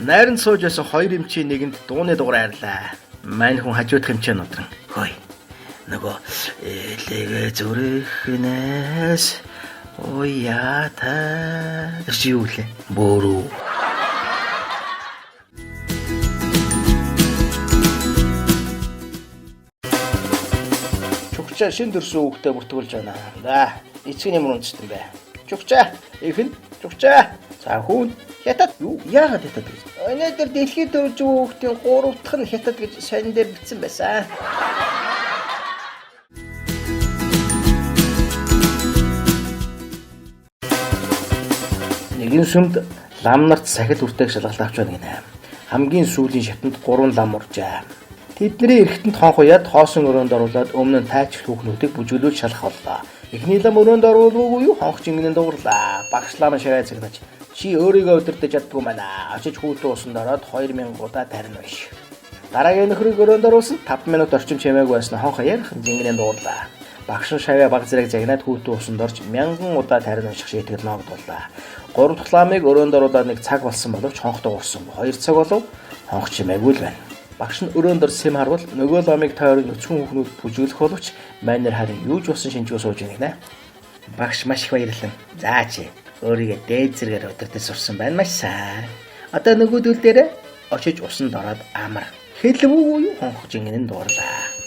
Найранд сууж байсан хоёр эмчийн нэгэнд дууны дугаар айрлаа. Мань хүн хажуудах эмчээ нудран. Хөөе. Нөгөө элэгэ зүрхнээс уяата тэр чи юу лээ? Бөөрөө. Чугчаа шин төрсөн хүүхдээ бүртгүүлж байна. За, эцэг нь ямар үндэстэн бэ? Чугчаа, их нь чугчаа. За хүүн хятад юу? Яагаад хятад гэж? Өнөөдөр дэлхийд төрж хүүхдийн 3 дахь нь хятад гэж сонин дээр бичсэн байсан. Нэгэн сүмд лам нарт сахил үртэйг шалгалт авч байна гинэ. Хамгийн сүүлийн шатанд 3 лам уржээ. Тэдний эргэтэнд хонхуяад хоосон өрөөнд оруулаад өмнө нь тайчл хүүхнүүдийг бүжиглүүлж шалах боллоо. Эхний лам өрөөнд оруулаагүй юу хонх жингэнэн дуугарлаа. Багш лам шаваа цагнаж чи өөрийгөө удирдах чаддгүй байна. Очиж хүүтэн усанд ороод 2000 удаа тарина биш. Дараагийн нөхрийг өрөөнд оруулсан 5 минут орчим чимээгүй байсан хонх ярих жингэнэн дуугарлаа. Багш нь шаваа баг зэрэг загнаад хүүтэн усанд орж 1000 удаа тарин унших шийтгэл ногдууллаа. Гурав дахь ламыг өрөөнд оруулаад нэг цаг болсон боловч хонх дуугарсан. 2 цаг болов хонх чимээгүй л байна. Багш нь өрөөнд орж сэм харвал нөгөө ламыг тойрон өчгөн хүүхнүүд бүжиглэх боловч майнер харин юу ч болсон шинжгүй сууж байна гинэ. Багш маш их баярлан. За чи өөрийгөө дээд зэрэгээр удирдах сурсан байна маш сайн. Одоо нөгөөдөл дээрээ очиж усанд ороод амар. Хэлвүү юу хонх жингэн дуурлаа.